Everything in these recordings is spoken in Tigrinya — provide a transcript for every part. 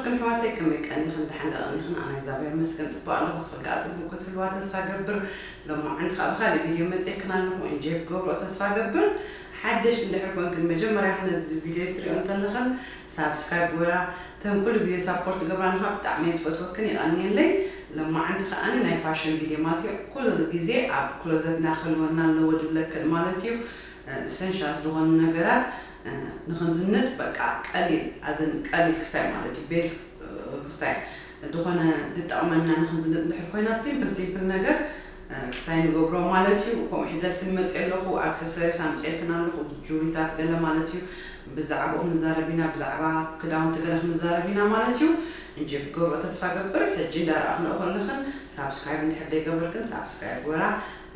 ኣሕዋተይ፣ ከመይ ቀኒኽን? ደሓን ዶ ቀኒኽን? ኣነ እግዚኣብሔር ይመስገን ጽቡቕ ኣለኹ። ንስኽን ከኣ ጽቡቕ ክትህልዋ ተስፋ ገብር። ሎማዓንቲ ከኣ ብኻልእ ቪድዮ መጺኤክን ኣለኹ። እንጆይ ክገብሮ ተስፋ ገብር። ሓደሽ እንድሕር ኮንክን፣ መጀመርያ ነዚ ቪድዮ ትሪኦ እንተለኽን ሳብስክራይብ ግበራ። ተን ኩሉ ግዜ ሳፖርት ገብራኒ ከኣ ብጣዕሚ እየ ዝፈትወክን፣ የቐንየለይ። ሎማዓንቲ ከኣ ናይ ፋሽን ቪድዮ ማለት እዩ። ኩሉ ግዜ ኣብ ክሎዘትና ክህልወና ኣለዎ ድብለክን ማለት እዩ። ኢሰንሻል ዝኾኑ ነገራት ንኽንዝንጥ በቃ ቀሊል ኣዘን ቀሊል ክስታይ ማለት እዩ። ቤዝ ክስታይ ዝኾነ ዝጠቕመና ንኽንዝንጥ እንድሕር ኮይና ሲምፕል ሲምፕል ነገር ክስታይ ንገብሮ ማለት እዩ። ከምኡ ሒዘልክን መፅእ ኣለኹ፣ ኣክሰሰሪስ ኣምፅኤልክን ኣለኹ፣ ጁሪታት ገለ ማለት እዩ። ብዛዕባኡ ክንዛረብ ኢና፣ ብዛዕባ ክዳውንቲ ገለ ክንዛረብ ኢና ማለት እዩ። እንጂ ክገብሮ ተስፋ ገብር። ሕጂ እንዳረኣኽንኦ ከለኽን ሳብስክራይብ እንድሕር ዘይገበርክን ሳብስክራይብ ግበራ።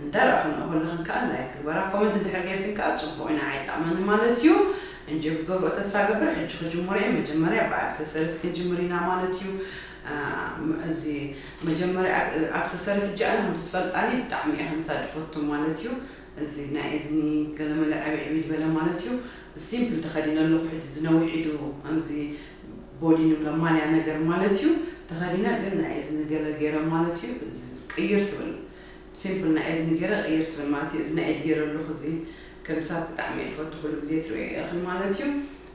እንዳረኣኽንኦ ከለኽን ከኣ ላይክ ግበራ። ኮመንት እንድሕር ጌርክን ከኣ ጽቡቕ ኢና፣ ኣይጣመኒ ማለት እዩ። እንጂ ክገብሮ ተስፋ ገብር። ሕጂ ክጅምሮ እየ። መጀመርያ ብኣክሰሰሪስ ክንጅምር ኢና ማለት እዩ። እዚ መጀመርያ ኣክሰሰሪ ሕጂ ኣነ ከምቲ ትፈልጣኒ ብጣዕሚ እየ ከምታ ዝፈቱ ማለት እዩ። እዚ ናይ እዝኒ ገለመለ ዕብይ ዕብይ ዝበለ ማለት እዩ። ሲምፕል ተኸዲነ ኣለኹ። ሕጂ ዝነውሕ ኢዱ ከምዚ ቦዲ ንብሎ ማልያ ነገር ማለት እዩ። ተኸዲነ ግን ናይ እዝኒ ገለ ገይረ ማለት እዩ። ቅይር ትብል። ሲምፕል ናይ እዝኒ ገይረ ቅይር ትብል ማለት እዩ። እዚ ናይ ኢድ ገይረ ኣለኹ። እዚ ከምሳት ብጣዕሚ እየ ዝፈቱ። ኩሉ ግዜ ትሪኦ ኢኽን ማለት እዩ።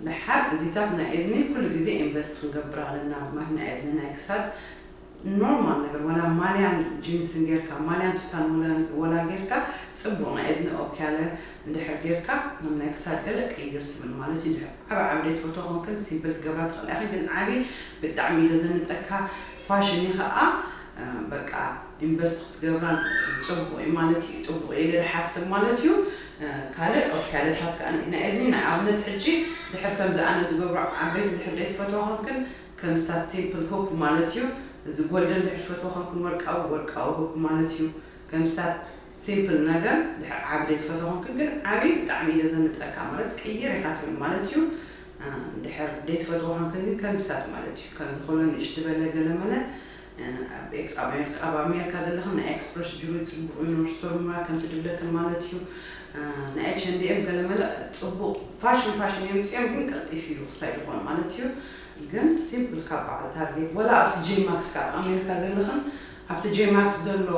ደሓር እዚታት ናይ እዝኒ ኩሉ ግዜ ኢንቨስት ክንገብር ኣለና። ማለት ናይ እዝኒ ናይ ክሳድ ኖርማል ነገር፣ ወላ ማልያን ጂንስን ጌርካ፣ ማልያን ቱታን ወላ- ወላ ጌርካ፣ ጽቡቕ ናይ እዝኒ ኦክያለ እንድሕር ጌርካ፣ ናብ ናይ ክሳድ ገለ ቅይር ትብል ማለት እዩ። እንድሕር ዓቢ ዓቢ ደይ ትፈትዋ ኮንክን ሲምፕል ክትገብራ ትኽእላ ኢኽን፣ ግን ዓቢ ብጣዕሚ እዩ ዘዘንጠካ ፋሽን እዩ ኸኣ። በቃ ኢንቨስት ክትገብራን ጽቡቕ እዩ ማለት እዩ። ጽቡቕ እዩ ኢለ ዝሓስብ ማለት እዩ። ካልእ ኦክያለታት ከኣ ናይ እዝኒ ንኣብነት ሕጂ ድሕር ከምዚ ኣነ ዝገብሮ ዓበይቲ ድሕር ደይ ትፈትዋ ኮንክን ከምስታት ሲምፕል ሁፕ ማለት እዩ። እዚ ጎልደን ድሕር ትፈትዋ ኮንክን ወርቃዊ ወርቃዊ ሁፕ ማለት እዩ። ከምስታት ሲምፕል ነገር ድሕር ዓቢ ደይ ትፈትዋ ኮንክን ግን ዓቢ ብጣዕሚ እዩ ዘዘንጠካ ማለት ቅይር ኢኻ ትብል ማለት እዩ። ድሕር ደይ ትፈትዋ ኮንክን ግን ከምስታት ማለት እዩ። ከምዚ ከሎ ንእሽት በለ ገለመለ ኣብ ኤክስ- ኣብ ኣሜሪካ- ኣብ ኣሜሪካ ዘለኽን ናይ ኤክስፕረስ ጅሩ ጽቡቕ እዩ፣ ኖርዝ ስቶር ምራ ከምቲ ድብለክን ማለት እዩ። ናይ ኤች ኤንድ ኤም ገለመለ ጽቡቕ ፋሽን ፋሽን እዮም ጽዮም ግን ቀልጢፍ እዩ ክስታይ ዝኾን ማለት እዩ። ግን ሲምፕል ካብ በዓል ታርጌት ወላ ኣብቲ ጄማክስ ካብ ኣሜሪካ ዘለኽን ኣብቲ ጄማክስ ዘሎ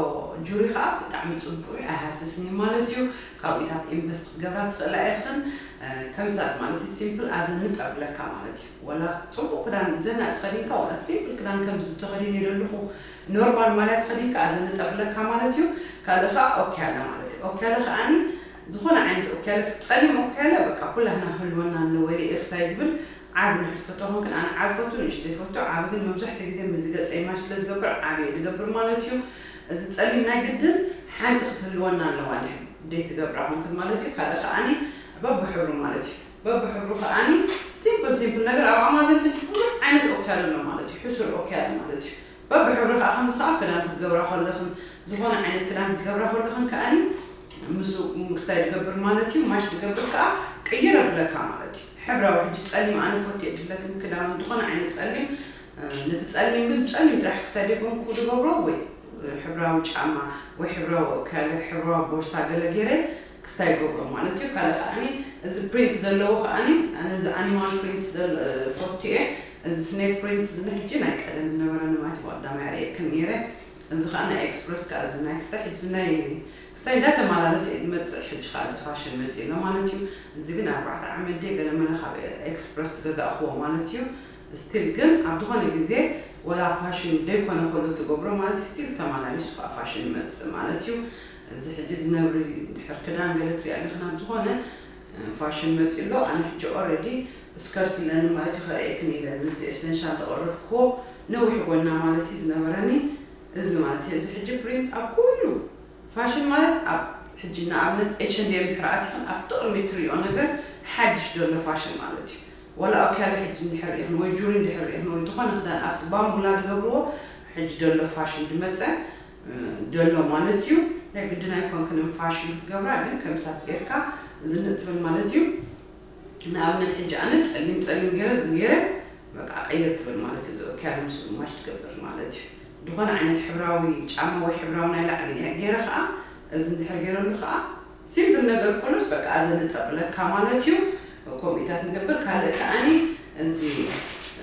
ጁሪ ከዓ ብጣዕሚ ጽቡቕ እዩ፣ ኣይሃስስን እዩ ማለት እዩ። ካብኡታት ኢንቨስት ክትገብራ ትኽእላ ኢኽን። ከምሳት ማለት እዩ ሲምፕል ኣዘንጥ ኣብለካ ማለት እዩ። ወላ ጽቡቕ ክዳን ዘናጥ ተኸዲንካ ወላ ሲምፕል ክዳን ከምዚ ተኸዲነ ዘለኹ ኖርማል ማልያ ተኸዲንካ ኣዘንጥ ኣብለካ ማለት እዩ። ካልእ ከዓ ኦኪያለ ማለት እዩ። ኦኪያለ ከዓኒ ዝኾነ ዓይነት ኦኪያለ፣ ጸሊም ኦኪያለ በቃ ኩላህና ክህልወና ኣለዎ ኢለ እየ ክሳይ ዝብል። ዓቢ ንድሕር ትፈትዋ ኮንክን ኣነ ዓቢ ፈቱ፣ ንእሽተይ ፈቱ። ዓቢ ግን መብዛሕትኡ ግዜ ምስዚ ገጸይ ማች ስለ ዝገብር ዓቢ እየ ዝገብር ማለት እዩ። እዚ ጸሊም ናይ ግድን ሓንቲ ክትህልወና ኣለዋ እንድሕር ደይ ትገብራ ኮንክን ማለት እዩ። ካልእ ከዓኒ በብሕብሩ ማለት እዩ። በብሕብሩ ከዓኒ ሲምፕል ሲምፕል ነገር ኣብ ኣማዘን ሕጂ ብዙሕ ዓይነት ኦኪያለ ኣሎ ማለት እዩ። ሕሱር ኦኪያለ ማለት እዩ። በብሕብሩ ከኣ ከምዚ ከኣ ክዳን ክትገብራ ከለኽን ዝኾነ ዓይነት ክዳን ክትገብራ ከለኽን ከዓኒ ምስ ክስታይ ትገብር ማለት እዩ። ማሽ ትገብር ከኣ ቅይር ኣብለካ ማለት እዩ። ሕብራዊ ሕጂ ጸሊም ኣነ ፈትየ ድብለክን ክዳን ዝኾነ ዓይነት ጸሊም ነቲ ጸሊም ግን ጸሊም ጥራሕ ክስታይ ደይኮንኩ ዝገብሮ ወይ ሕብራዊ ጫማ ወይ ሕብራዊ ኦካለ ሕብራዊ ቦርሳ ገለ ገይረ ክስታይ ይገብሮ ማለት እዩ። ካልእ ከዓኒ እዚ ፕሪንት ዘለዎ ከዓኒ ኣነ እዚ ኣኒማል ፕሪንት ፈትየ እዚ ስኔክ ፕሪንት እዚ ንሕጂ ናይ ቀደም ዝነበረ ንማት ብቐዳማይ ኣርእየክን ነይረ። እዚ ከዓ ናይ ኤክስፕረስ ከዓ እዚ ናይ ክስታይ ሕጂ ናይ ክስታይ እንዳተመላለሰ እዩ ዝመፅእ። ሕጂ ከዓ እዚ ፋሽን መፅእ ኣሎ ማለት እዩ። እዚ ግን ኣርባዕተ ዓመት ደ ገለመለ ካብ ኤክስፕረስ ዝገዛእክዎ ማለት እዩ። ስቲል ግን ኣብ ዝኾነ ግዜ ወላ ፋሽን ደይኮነ ከሎ ትገብሮ ማለት እዩ። ስቲል ተመላሊሱ ከዓ ፋሽን ይመፅእ ማለት እዩ። እዚ ሕጂ ዝነብሪ ድሕር ክዳን ገለ ትሪኣ ኣለኽና ብዝኾነ ፋሽን መፂ ኣሎ። ኣነ ሕጂ ኦረዲ ስከርት ኢለኒ ማለት እዩ። ከርእየክን ኢለ እዚ ኤሰንሻል ተቐረብክዎ ነዊሕ ጎና ማለት እዩ ዝነበረኒ እዚ ማለት እዩ። እዚ ሕጂ ፕሪንት ኣብ ኩሉ ፋሽን ማለት ኣብ ሕጂ ንኣብነት ኤች ኤንድ ኤም ድሕር ኣቲኽን ኣብ ጥቕሚ ትሪኦ ነገር ሓድሽ ዘሎ ፋሽን ማለት እዩ። ወላ ኣብ ክያለ ሕጂ እንድሕር ርኢኽን ወይ ጁሪ እንድሕር ርኢኽን ወይ ዝኾነ ክዳን ኣብቲ ባምቡላ ዝገብርዎ ሕጂ ዘሎ ፋሽን ዝመፀ ዘሎ ማለት እዩ። ናይ ግድን ኣይኮንክን ፋሽን ክትገብራ ግን ከምሳት ጌርካ ዝንጥ ትብል ማለት እዩ። ንኣብነት ሕጂ ኣነ ጸሊም ጸሊም ገይረ እዚ ገይረ በቃ ቀይር ትብል ማለት እዩ። እዚ ኦኪያለ ምስ ማሽ ትገብር ማለት እዩ። ዝኾነ ዓይነት ሕብራዊ ጫማ ወይ ሕብራዊ ናይ ላዕሊ ገይረ ከዓ እዚ እንድሕር ገይረሉ ከዓ ሲምፕል ነገር ኮሎስ በቃ ኣዘንጠ ብለካ ማለት እዩ። ከምኡታት ንገብር ካልእ ከዓኒ እዚ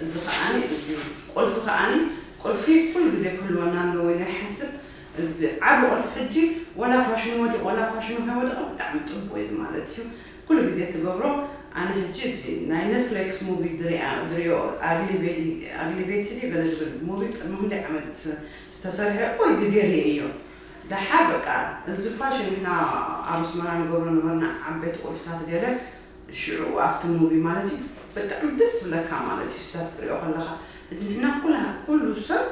እዚ ከዓኒ እዚ እዩ። ቁልፊ ከዓኒ፣ ቁልፊ ኩሉ ግዜ ክህልወና ኣለዎ ኢለ ይሓስብ። እዚ ዓቢ ቁልፊ ሕጂ ወላ ፋሽኑ ወዲቑ ወላ ፋሽኑ ከይወደቐ ብጣዕሚ ጽቡቕ እዩ እዚ ማለት እዩ። ኩሉ ግዜ ትገብሮ። ኣነ ሕጂ እዚ ናይ ኔትፍሊክስ ሙቪ ድሪኣ ድሪዮ ኣግሊቬዲ ኣግሊቬቲ ድዩ ገለ ድብል ሙቪ ቅድሚ ክንደይ ዓመት ዝተሰርሐ ኩሉ ግዜ ርእየ እዮ። ደሓር በቃ እዚ ፋሽን ንሕና ኣብ ኣስመራ ንገብሮ ነበርና ዓበይቲ ቁልፍታት ገለ ሽዑ ኣብቲ ሙቪ ማለት እዩ ብጣዕሚ ደስ ዝብለካ ማለት እዩ ስታት ክትሪኦ ከለኻ። እዚ ንሕና ኩላ ኩሉ ሰብ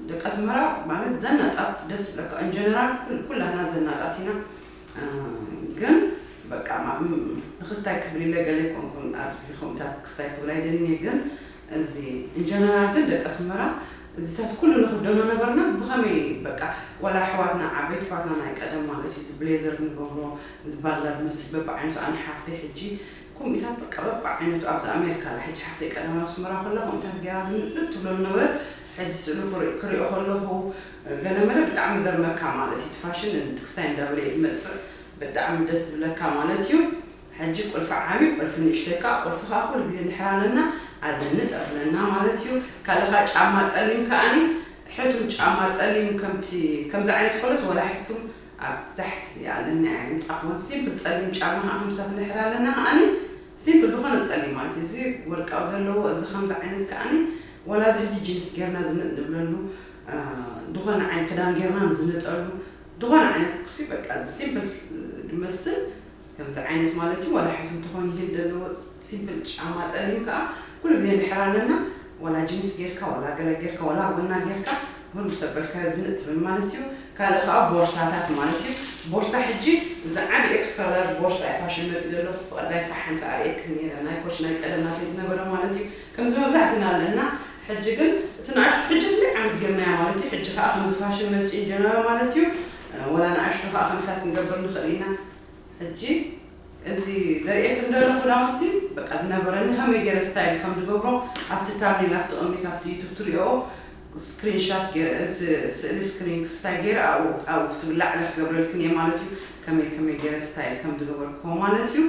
ደቂ ኣስመራ ማለት ዘናጣት ደስ ዝብለካ እንጀነራል ኩላህና ዘናጣት ኢና። ግን በቃ ንክስታይ ክብል ኢለ ገለ ይኮንኩን ኣብዚ ከምታት ክስታይ ክብል ኣይደልን እየ። ግን እዚ እንጀነራል ግን ደቂ ኣስመራ እዚታት ኩሉ ንክደኖ ነበርና። ብኸመይ በቃ ዋላ ኣሕዋትና ዓበይቲ ኣሕዋትና ናይ ቀደም ማለት እዩ እዚ ብሌዘር ንገብሮ እዚ ባላ ዝመስል በብዓይነቱ ኣነ ሓፍተይ ሕጂ ከምኡታት በቃ በብዓይነቱ ኣብዚ ኣሜሪካ ኣላ ሕጂ ሓፍተይ ቀደም ኣብ ኣስመራ ከላ ከምኡታት ገይራ ዝንእድ ትብሎ ነበረት። ሕጂ ስእሉ ክሪኦ ከለኹ ገለመለ ብጣዕሚ ይገርመካ ማለት እዩ። እቲ ፋሽን ክስታይ እንዳበለ እዩ ዝመፅእ። ብጣዕሚ ደስ ዝብለካ ማለት እዩ። ሕጂ ቁልፊ ዓብዩ ቁልፊ ንእሽተይ ከዓ ቁልፊ ከዓ ኩሉ ግዜ እንድሕር ኣለና ኣዘንጥ ኣብለና ማለት እዩ። ካልእ ከዓ ጫማ ፀሊም ከዓኒ ሕቱም ጫማ ፀሊም ከምቲ ከምዚ ዓይነት ከሎስ ወላ ሕቱም ኣብ ታሕቲ ኣለና ምፃኹን ሲምፕል ፀሊም ጫማ ከዓ ከምሳት እንድሕር ኣለና ከዓኒ ሲምፕል ዝኾነ ፀሊም ማለት እዩ። እዚ ወርቃዊ ዘለዎ እዚ ከምዚ ዓይነት ከዓኒ ወላ እዚ ሕጂ ጂንስ ጌርና ዝንጥ ንብለሉ ዝኾነ ዓይነት ክዳን ጌርና ንዝንጠሉ ዝኾነ ዓይነት ኩሲ በቃ እዚ ሲምፕል ዝመስል ከምዚ ዓይነት ማለት እዩ። ዋላ ሕቱም ትኾን ሂል ዘለዎ ሲምፕል ጫማ ፀሊም ከዓ ኩሉ ግዜ እንድሕር ኣለና ዋላ ጂንስ ጌርካ ዋላ ገለ ጌርካ ዋላ ጎና ጌርካ ሁሉ ሰበልካ ዝንጥ ትብል ማለት እዩ። ካልእ ከዓ ቦርሳታት ማለት እዩ። ቦርሳ ሕጂ እዚ ዓቢ ኤክስትራ ላርጅ ቦርሳ እዩ ፋሽን መፂ ዘሎ። ብቐዳይ ከዓ ሓንቲ ኣርእየክ ነረ ናይ ኮች ናይ ቀደም ናተይ ዝነበረ ማለት እዩ። ከምዚ መብዛሕትና ኣለና። ሕጂ ግን እቲ ንኣሽቱ ሕጂ ክንደይ ዓመት ጌርናዮ ማለት እዩ። ሕጂ ከዓ ከምዚ ፋሽን መፂ ጀመረ ማለት እዩ። ወላ ንኣሽቱ ከዓ ከምታት ክንገብር ንኽእል ኢና። ሕጂ እዚ ዘርእየክ እንደሎ ክዳውንቲ በቃ ዝነበረኒ ከመይ ገይረ ስታይል ከም ዝገብሮ ኣብቲ ታምኔል ኣብቲ ቅሚት ኣብቲ ዩቱብ ትሪኦ ስክሪንሻት ገይረ ስእሊ ስክሪን ስታይ ገይረ ኣብኡ ኣብቲ ብላዕሊ ክገብረልክን እየ ማለት እዩ። ከመይ ከመይ ገይረ ስታይል ከም ዝገበርክዎ ማለት እዩ።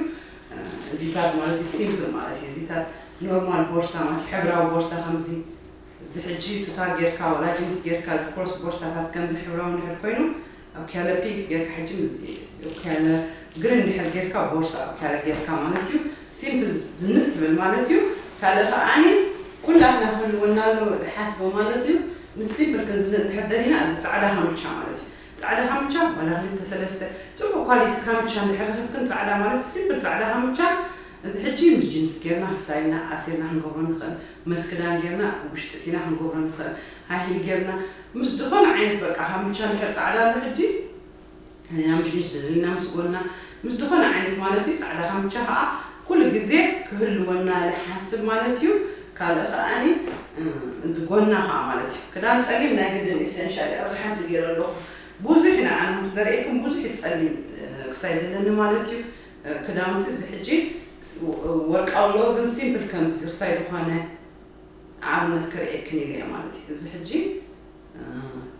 እዚታት ማለት እዩ ሲምፕል ማለት እዩ። እዚታት ኖርማል ቦርሳ ማለት እዩ። ሕብራዊ ቦርሳ ከምዚ እዚ ሕጂ ቱታ ጌርካ ወላ ጅንስ ጌርካ እዚ ኮርስ ቦርሳታት ከምዚ ሕብራዊ እንድሕር ኮይኑ ኣብ ክያለ ፒንክ ጌርካ ሕጂ ምዚ ኣብ ክያለ ግሪን እንድሕር ጌርካ ቦርሳ ኣብ ክያለ ጌርካ ማለት እዩ። ሲምፕል ዝንጥ ትብል ማለት እዩ። ካልእ ከዓኒ ኩላትና ክህልወና ኣሎ ዝሓስቦ ማለት እዩ። ንሲምፕል ክንዝንጥ እንድሕር ደሊና እዚ ፃዕዳ ሃምቻ ማለት እዩ። ፃዕዳ ሃምቻ ዋላ ክልተ ሰለስተ ፅቡቅ ኳሊቲ ካምቻ እንድሕር ረኪብክን ፃዕዳ ማለት ሲምፕል ፃዕዳ ሃምቻ እዚ ሕጂ ምስ ጅንስ ጌርና ክፍታይልና ኣሲርና ክንገብሮ ንኽእል። ምስ ክዳን ጌርና ውሽጢ እቲና ክንገብሮ ንኽእል። ሃይሂል ጌርና ምስ ዝኾነ ዓይነት በቃ ሃምቻ እንድሕር ፃዕዳ ኣሎ ሕጂ ደሊና ምስ ጅንስ ደሊና ምስ ጎና ምስ ዝኾነ ዓይነት ማለት እዩ። ፃዕዳ ሃምቻ ከዓ ኩሉ ግዜ ክህልወና ዝሓስብ ማለት እዩ። ካልእ ከዓኒ እዚ ጎና ከዓ ማለት እዩ ክዳን ፀሊም ናይ ግድን ኢሰንሻል ኣብዚ ሓንቲ ገይረ ኣለኹ። ብዙሕ ኢና ኣነ ዘርእየኩም ብዙሕ ፀሊም ክስታይ ዘለኒ ማለት እዩ። ክዳውንቲ እዚ ሕጂ ወርቃዊ ኣለዎ ግን ሲምፕል ከምዚ ክስታይ ዝኾነ ኣብነት ክርእየክን ኢለ እየ ማለት እዩ። እዚ ሕጂ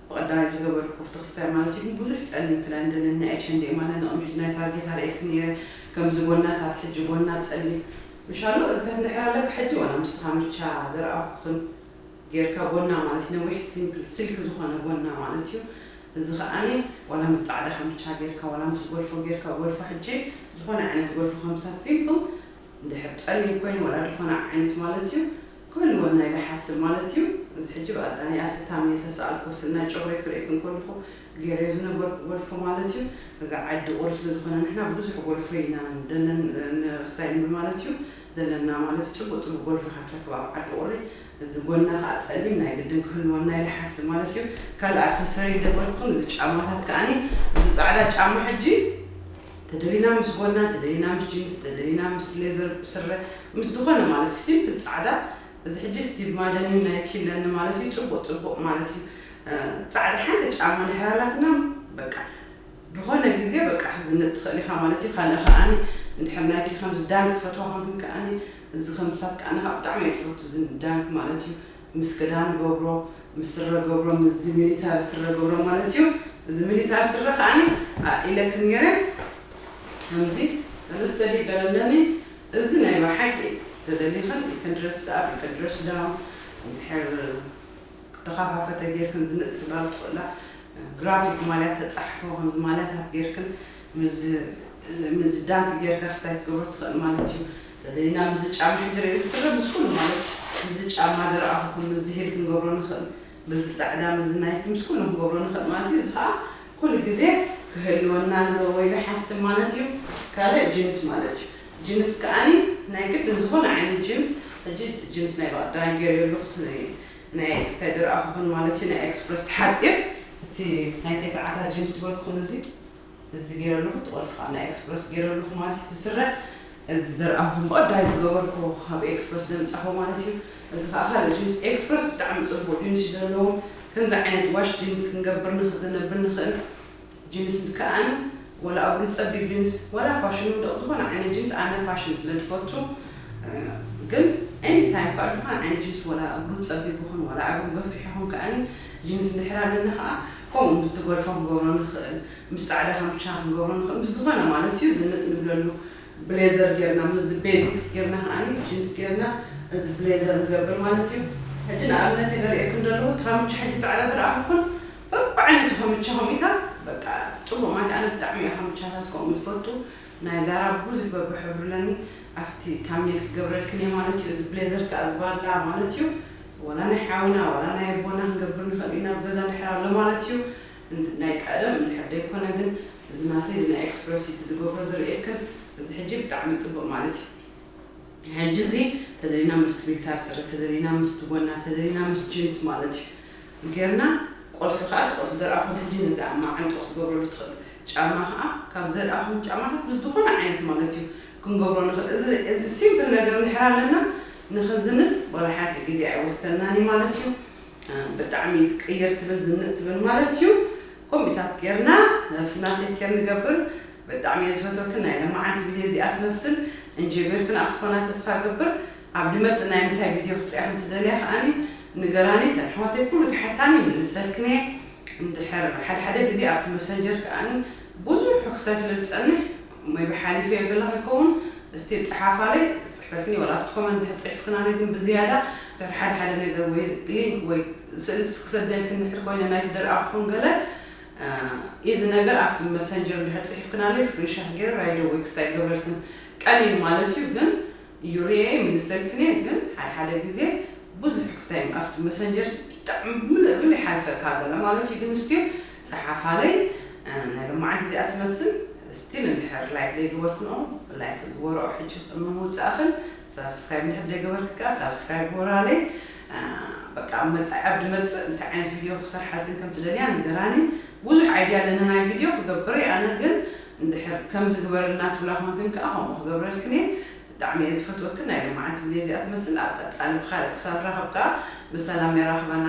ብቐዳማይ ዝገበርኩ ክፍቲ ክስታይ ማለት እዩ። ግን ብዙሕ ፀሊም ክዳን ደለኒ ኣይቸንደ ማለት ንቕሚ ሕጂ ናይ ታርጌት ኣርእየክን እየ። ከምዚ ጎናታት ሕጂ ጎና ፀሊም ምሻሎ እዚታት እንድሕር ኣለካ ሕጂ ዋላ ምስቲ ካምቻ ዘርኣኹክን ጌርካ ጎና ማለት እዩ። ነዊሕ ሲምፕል ስልክ ዝኾነ ጎና ማለት እዩ። እዚ ከዓኒ ዋላ ምስ ፃዕዳ ካምቻ ጌርካ ዋላ ምስ ጎልፎ ጌርካ ጎልፎ ሕጂ ዝኾነ ዓይነት ጎልፎ ከምታት ሲምፕል እንድሕር ፀሊም ኮይኑ ዋላ ዝኾነ ዓይነት ማለት እዩ ክህልወና ኢለ ሓስብ ማለት እዩ። እዚ ሕጂ ብኣዳኒ ኣብቲ ታምኔል ተሰኣልኩ ስል ናይ ጨጉረይ ክርእየክን ከለኹ ገይረዮ ዝነበርኩ ጎልፎ ማለት እዩ። እዚ ዓዲ ቁሪ ስለ ዝኾነ ንሕና ብዙሕ ጎልፎ ኢና ደለን ስታይል ማለት እዩ ዘለና ማለት እዩ። ፅቡቅ ፅቡቅ ጎልፎ ኢኻ ትረክብ ኣብ ዓዲ ቁሪ። እዚ ጎና ከዓ ፀሊም ናይ ግድን ክህልወና ኢለ ሓስብ ማለት እዩ። ካልእ ኣክሰሰሪ ደበርኩን እዚ ጫማታት ከዓኒ እዚ ፃዕዳ ጫማ ሕጂ ተደሊና ምስ ጎና ተደሊና ምስ ጅንስ ተደሊና ምስ ሌዘር ስረ ምስ ዝኾነ ማለት እዩ። ሲምፕል ፃዕዳ እዚ ሕጂ ስቲቭ ማደን እዩ ናይ ኪለኒ ማለት እዩ። ፅቡቅ ፅቡቅ ማለት እዩ። ፃዕዳ ሓንቲ ጫማ እንድሕር ኣላትና በቃ ዝኾነ ግዜ በቃ ክትዝንጥ ትኽእል ኢኻ ማለት እዩ። ካልእ ከዓኒ እንድሕር ናይኪ ከምዚ ዳንክ ትፈትዋ ኮንክን ከዓኒ እዚ ከምስታት ከዓኒ ከዓ ብጣዕሚ እየ ዝፈቱ እዚ ዳንክ ማለት እዩ። ምስ ክዳን ገብሮ ምስ ስረ ገብሮ ምስዚ ሚሊታሪ ስረ ገብሮ ማለት እዩ። እዚ ሚሊታሪ ስረ ከዓኒ ኢለክን ነይረ ከምዚ ርስተዲ ገለለኒ እዚ ናይ ብሓቂ ተደሊኽን you can dress up you can dress down ድሕር ክተኻፋፈተ ጌርክን ዝንጥ ትብላሉ ትኽእላ። ግራፊክ ማልያ ተጻሕፎ ከምዚ ማልያታት ጌርክን ምስ ምስ ዳንክ ጌርካ ክስታይ ትገብሮ ትኽእል ማለት እዩ። ተደሊና ምስ ጫማ ሕጂ ርኢ ዝስረ ምስ ኩሉ ማለት ምስ ጫማ ደረኣኹ ምስ ሂል ክንገብሮ ንኽእል፣ ምስ ጻዕዳ ምስ ናይክ ምስ ኩሉ ክንገብሮ ንኽእል ማለት እዩ። እዚ ከዓ ኩሉ ግዜ ክህልወና ኣለዎ ወይ ዝሓስብ ማለት እዩ። ካልእ ጅንስ ማለት እዩ። ጅንስ ከዓኒ ናይ ግድን ዝኾነ ዓይነት ጅንስ፣ ሕጂ ጅንስ ናይ ባዕዳይ ገይረ ኣለኹ፣ እቲ ናይ ናይ ኤክስታይ ዝረኣኹኹን ማለት እዩ። ናይ ኤክስፕረስ ተሓፂር እቲ ናይ ተስዓታት ጅንስ ዝበልኩኹን እዚ እዚ ገይረ ኣለኹ፣ ትቆልፍ ከዓ ናይ ኤክስፕረስ ገይረ ኣለኹ ማለት እዩ። እቲ ስረ እዚ ዝረኣኹኹን ብቐዳይ ዝገበርኩ ካብ ኤክስፕረስ ዘምፃኹ ማለት እዩ። እዚ ከዓ ካልእ ጅንስ ኤክስፕረስ ብጣዕሚ ፅቡቅ ጅንስ እዩ ዘለዎም። ከምዚ ዓይነት ዋሽ ጅንስ ክንገብር ንኽእል ነብር ንኽእል ጅንስ ከዓኒ ወላ እግሩ ጸቢብ ጅንስ ወላ ፋሽን ውደቕ ዝኾነ ዓይነት ጅንስ ኣነ ፋሽን ስለ ዝፈቱ፣ እ፣ ግን ኤኒ ታይም ከዓ ዝኾነ ዓይነት ጅንስ ወላ እግሩ ጸቢብ ይኹን ወላ እግሩ ገፊሕ ይኹን ከዓኒ ጅንስ እንድሕር ኣለና ከዓ ከምኡ ምስ ትጎልፎ ክንገብሮ ንኽእል፣ ምስ ጻዕዳ ካምቻ ክንገብሮ ንኽእል፣ ምስ ዝኾነ ማለት እዩ ዝንጥ ንብለሉ። ብሌዘር ጌርና ምስ ቤዚክስ ጌርና ከዓኒ ጅንስ ጌርና እዚ ብሌዘር ንገብር ማለት እዩ። ሕጂ ንኣብነት የገርኤክን ዘለኹ እቲ ካምቻ ሕጂ ጻዕዳ ዝረኣኹኹን በብዓይነቱ ከምቻ ከምኢታት በቃ ጽቡቕ ማለት ኣነ ብጣዕሚ እየ ከምቻታት ከምኡ ዝፈቱ። ናይ ዛራ ብዙሕ በብሕብሩ ኣለኒ ኣብቲ ታምኔል ክገብረልክን እየ ማለት እዩ። እዚ ብሌዘር ከኣ ዝባላ ማለት እዩ። ወላ ናይ ሓውና ወላ ናይ ኣቦና ክንገብር ንኽእል ኢና ኣብ ገዛ እንድሕር ኣሎ ማለት እዩ። ናይ ቀደም እንድሕር ዘይኮነ ግን እዚ ናተይ እዚ ናይ ኤክስፕረስ እቲ ዝገብሮ ዝርእየክን እዚ ሕጂ ብጣዕሚ ጽቡቕ ማለት እዩ። ሕጂ እዚ ተደሊና ምስ ትቢልታር ስረ ተደሊና ምስ ትጎና ተደሊና ምስ ጅንስ ማለት እዩ ጌርና ቆልፊ ከዓ እቲ ቆልፊ ደርኣ ኮን ሕጂ ነዚ ኣብ ማዓንጡ ክትገብረሉ ትኽእል ጫማ ከዓ ካብ ዘድኣ ኮን ጫማታት ምስ ዝኾነ ዓይነት ማለት እዩ ክንገብሮ ንኽእል። እዚ እዚ ሲምፕል ነገር እንድሕር ኣለና ንኽንዝንጥ ወላ ሓንቲ ግዜ ኣይወስደናን እዩ ማለት እዩ። ብጣዕሚ ትቅይር ትብል ዝንጥ ትብል ማለት እዩ። ኮምቢታት ጌርና ነብስና ቴክ ኬር ንገብር። ብጣዕሚ እየ ዝፈትወክን ናይ ለማዓንቲ ቪድዮ እዚኣ ትመስል እንጀ ጌርክን ኣብ ትኾና ተስፋ ገብር። ኣብ ድመጽእ ናይ ምንታይ ቪድዮ ክትሪኣ ከም ትደልያ ከዓኒ ንገራኒ። ተን ኣሕዋተይ ኩሉ ተሓታኒ ይምልሰልክን እየ። እንድሕር ሓደ ሓደ ግዜ ኣብቲ መሰንጀር ከዓኒ ብዙሕ ክስታይ ስለ ዝጸንሕ ወይ ብሓሊፈዮ ገለ ከይከውን እስቲ ጸሓፋለይ ክጽሕፈልክን እየ። ወላ ኣብቲ ኮመንት እንድሕር ጽሒፍክናለይ ግን ብዝያዳ ድሕር ሓደ ሓደ ነገር ወይ ሊንክ ወይ ስእሊ ክሰደልክን እንድሕር ኮይነ ናይቲ ደርኣኹን ገለ ኢዚ ነገር ኣብቲ መሰንጀር እንድሕር ጽሒፍክናለይ ስክሪንሻት ገይረ ራይዶ ወይ ክስታይ ገብረልክን ቀሊል ማለት እዩ። ግን ዩሪኤ ምንሰልክን እየ ግን ሓደ ሓደ ግዜ ብዙሕ ክስታይ ኣብቲ መሰንጀር ብጣዕሚ ምልእ ምልእ ይሓልፈካ ገለ ማለት እዩ። ግን ስቲል ጸሓፋለይ ናይ ሎማዓንቲ እዚኣ ትመስል። ስቲል እንድሕር ላይክ ዘይገበርክንኦ ላይክ ግበርኦ። ሕጂ ቅድሚ ምውጻእኽን ሳብስክራይብ እንድሕር ዘይገበርክ ከኣ ሳብስክራይብ ግበራለይ። በቃ ኣብ መጻኢ ኣብ ድመጽእ እንታይ ዓይነት ቪድዮ ክሰርሓልክን ከም ትደልያ ንገራኒ። ብዙሕ ኣይድያ ኣለኒ ናይ ቪድዮ ክገብር እየ ኣነ ግን እንድሕር ከምዚ ግበርልና ትብላ ኮንክን ከኣ ከምኡ ክገብረልክን እየ። ብጣዕሚ እየ ዝፈትወክን ናይ ሎማዓንቲ ቪድዮ እዚኣ ትመስል። ኣብ ቀጻሊ ብኻልእ ክሳብ ንራኸብ ከኣ ብሰላም የራኽበና።